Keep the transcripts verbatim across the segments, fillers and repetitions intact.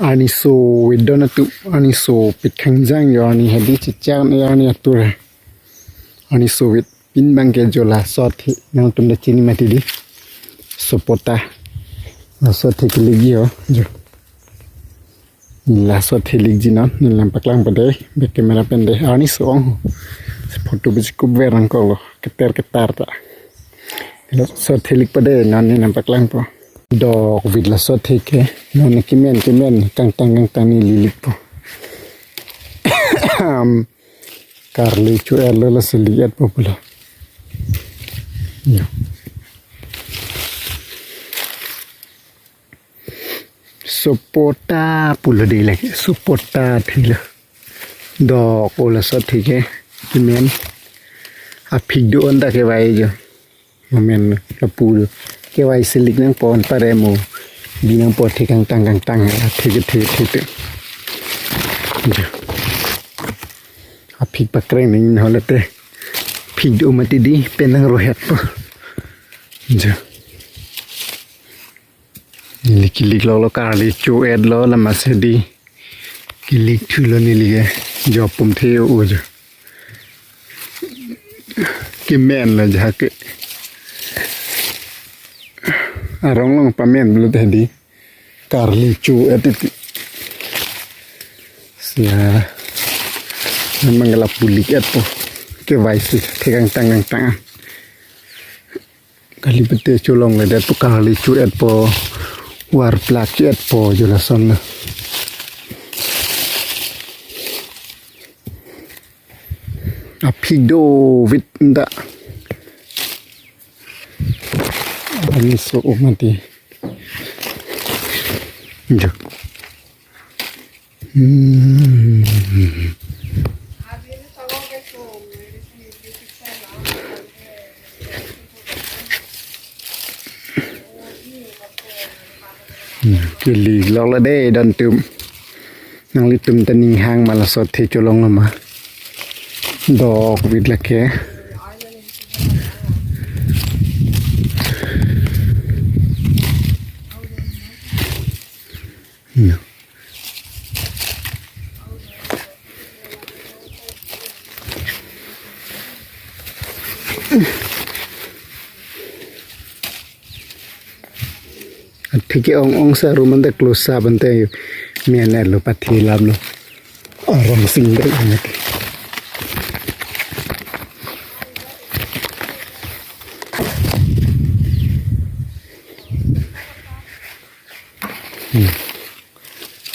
Arni sovit don atum, arni sovit khangjang jo, arni hedi chechak ne arni atur. Arni sovit pin bang ke jo laso athe nangtum ta chini mati di. Sapota. Laso athe kelik jo. Jo. Laso athe likji non, neli nangpaklangpo dei, back camera pen dei. Arni so-ong ho. Photo biji kup ver nangkoklo, keter ketar ta. Laso athe likpo dei, non neli nangpaklangpo. Dokvit laso athe ke, non kemen kemen, kangtang kangtang neli likpo. Karli cho-etlo, lasi lik-etpo pulo. Ya. Sapota pulo dei lake, sapota athe lo. Dok o laso athe ke, kemen. Aphik do-an ta kevai jo. Amen lapu do. Kevai si lik nangpo, anparta mo. Bi nangpo athe kangtang kangtang, athe kethe kethe te. Jo. Aphik pakreng nangji hala te. Phik do mati di, pen nangrohetpo. Jo. Neli kelik loklo, karli cho-etlo, la masi di. Kelik thulo neli ke. Jo pum the o jo. Kemen lo jahake. Arong along pamen pulote di. Karli cho-et ti. Sia. Memang lapu lik-etpo. Kevai si, the kangtang kangtang. Kali pete cholongledetpo, karli cho-etpo, war plak cho-etpo, jo lason na. Aphik dovit da. Arni so-ong mati. Jo. Hmm. Hmm, kelik loklo dei don atum. Nanglitum ta ning hang ma laso athe cholonglo ma. Dokvit lake. Hmm. Athe ke-ong ong sa room anta close sa bante, men-etlo, pathi laplo. Arong sing dei amat. Hmm.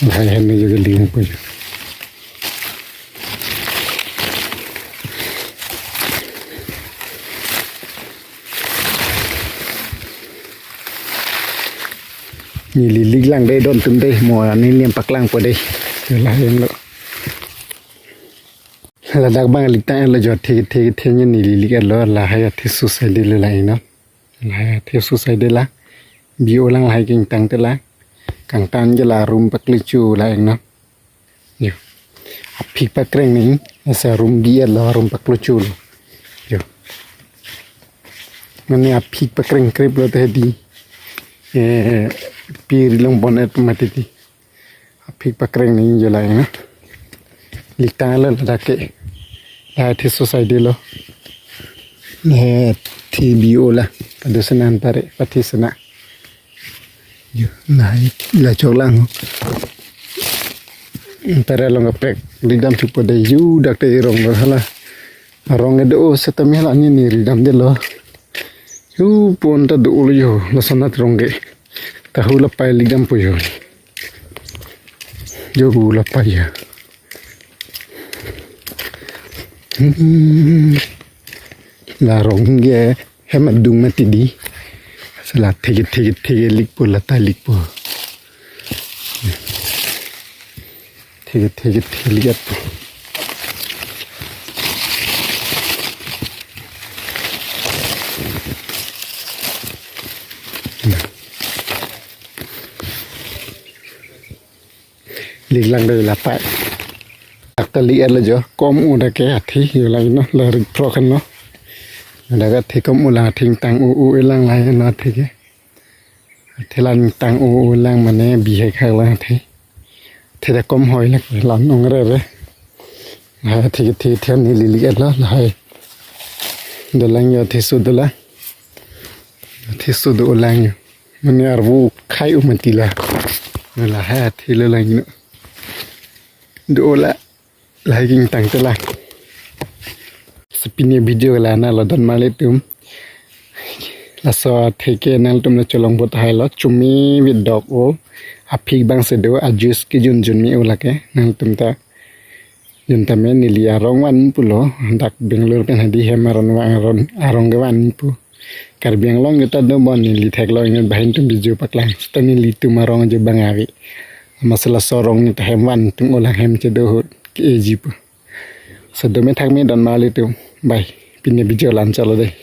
Lahai ahem ne jo keling po jo. Neli liklang dei don atum dei, mo neli nangpaklangpo dei. Lahai ahem lo. Ladak bang liktang-etlo jo, the the the neli lik-etlo, lahai athe suicide lo la ino. Lahai athe suicide la. Bi o lang lahai kangtang te la. Kangtang je la room paklechu la ino. Jo. Aphik pakreng nangji, asa room bi-etlo, room paklechu lo. Jo. Mane aphik pakreng krip lo te di. Eh, pir long bonet mati di. Aphik pakreng nangji jo la ino. Liktang-etlo ladak ke. Lahai athe suicide lo. Lahai athe bi o la. Pado sena anparta, pathi sena. Jo, lahai la choklang. Anparta along kaprek. Ridam thupo dei, jo dak te arong lo hala. Arong kedo setame hala neli ridamdetlo. Jo pon ta dolo jo, lason arong ke. Tahu lapai likdampo jo. Jo hu lapai ya. Hmm. La arong ke hem adung mati di. Sela theke theke theke likpo, lata likpo. Theke theke theke lik-etpo. Liklang dei lapai. Dak ta lik-etlo jo, kom-o dak ke athe jo la ino, la rik throk henlo. Dak athe kom-o lang, athe tang-o-o lang la ino athe ke. Athe la tang-o-o lang mane bihek hak lang athe. Theda kom hoi lek lan ong rere. Lahai thik thik thian neli li et lo lahai. Dolang yo thisu dola. Thisu dolang yo. Mane arvo khai umati la. Lahai thilo lang yo. Dola. Lahai king tang tela. Sepini video la na lo don marli tum. Laso theke nangtum na cholong bot hai lo chumi vidok o. Aphik bang sedo ajus ke jun jun mi o lake nangtum ta. Jun tame neli arong van pulo. Dak Bangalore pen hadi hem aron van aron arong ke van pu. Karbi Anglong kita do bon neli theklong inut bahin tum video paklang. Seta neli tum arong jo bang ave. Masala sorong ni ta hem van tum olang hem chedo hut ke eji pu. Sedo me thak me don marli tum. Bye. Pini video lan chalo dei.